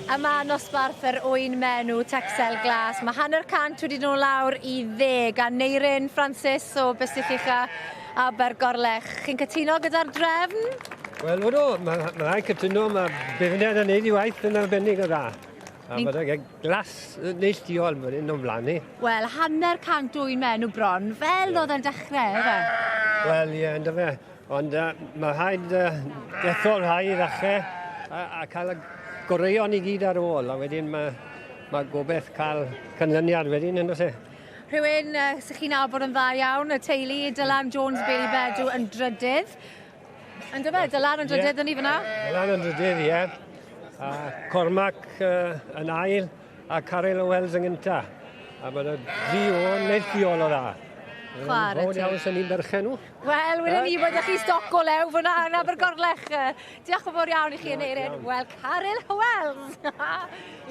Yma yn nosbarth yr ŵyn menw Texel Glas. Mae 50% wedi dod lawr i 10 a Neirin Francis o Bestyll Ucha Abergorlech. Chi'n cytuno gyda'r drefn? Wel, ydw, mae ma rhaid cytuno, mae Beirniad yn neud ei waith yn arbennig o dda. A mae e glas neilltuol fan hyn o'n flaen ni. Wel, 50% ŵyn menw bron, fel oedd e'n dechrau, efe? Wel, ie, ynddo fe. Ond mae rhaid dethol rhai i ddechrau a cael y goreuon i gyd ar ôl, a wedyn mae, mae gobeith cael canlyniad wedyn, yn e? Rhywun sy'ch chi'n nabod yn dda iawn, y teulu Dylan Jones Bailey Bedw yn drydydd. Yn dyfe, Dylan yn drydydd yeah. yn i fyna? Dylan yn drydydd, ie. Yeah. A Cormac yn ail, a Caryl Wells yn gynta. A mae yna dri o neilltuol o dda. Chwarae teg. Iawn sy'n ni'n berchen nhw. Wel, wedyn ni bod chi stoc o lew fyna yn Abergorlech. Diolch yn fawr iawn i chi, Aneurin. Wel, Caryl Howells.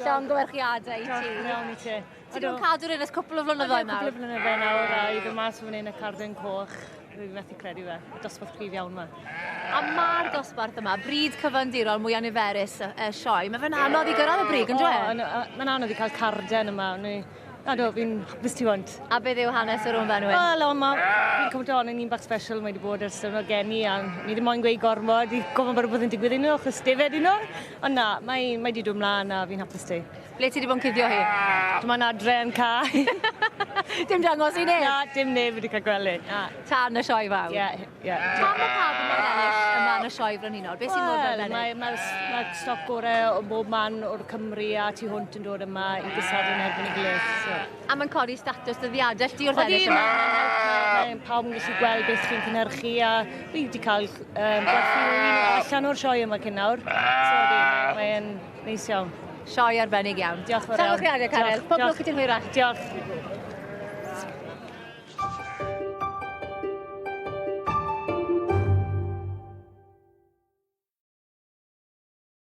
Llongyfarchiadau i ti. Diolch iawn i ti. Ti wedi cadw'r un ers cwpl o flynyddoedd nawr? Cwpl o flynyddoedd nawr, a i ddod mas fan hyn y carden coch. Rwy'n methu credu fe. Y dosbarth cryf iawn yma. A mae'r dosbarth yma, bryd cyfandirol mwyaf niferus y, y sioe, mae fe'n anodd i gyrraedd y brig, yn dweud? Mae'n anodd i cael carden yma. Na do, fi'n hapus tu hwnt. A beth yw hanes yr o'n Fenwyn? Wel, o, ma, fi'n cymryd on yn un bach special mae wedi bod ers yno geni a ni ddim moyn gweud gormod i gofyn bod rhywbeth yn digwydd unw, achos defed unw. Ond na, mae, mae wedi dod mlaen a fi'n hapus ti. Ble ti wedi bod yn cuddio hi? Dwi'n ma'n adre yn ca. Dim dangos i neb? Na, dim neb wedi cael gwely. Na. Tan y sioe fawr? Ie, ie. Pam mae pawb yma'n ennill yma yn y sioe frenhinol? Beth sy'n mor arbennig? Mae, mae, mae stoc gorau o bob man o'r Cymru a tu hwnt yn dod yma i gystadlu yn erbyn ei gilydd. So. A mae'n codi statws dy ddiadell di wrth ennill yma? Mae pawb yn gallu gweld beth chi'n cynhyrchu a fi wedi cael gwerthu allan o'r sioe yma cyn nawr. So, mae'n neis iawn. Sioe arbennig iawn. Diolch yn fawr iawn. Llongyfarchiadau, Caryl. Pob lwc i ti'n hwyrach. Diolch.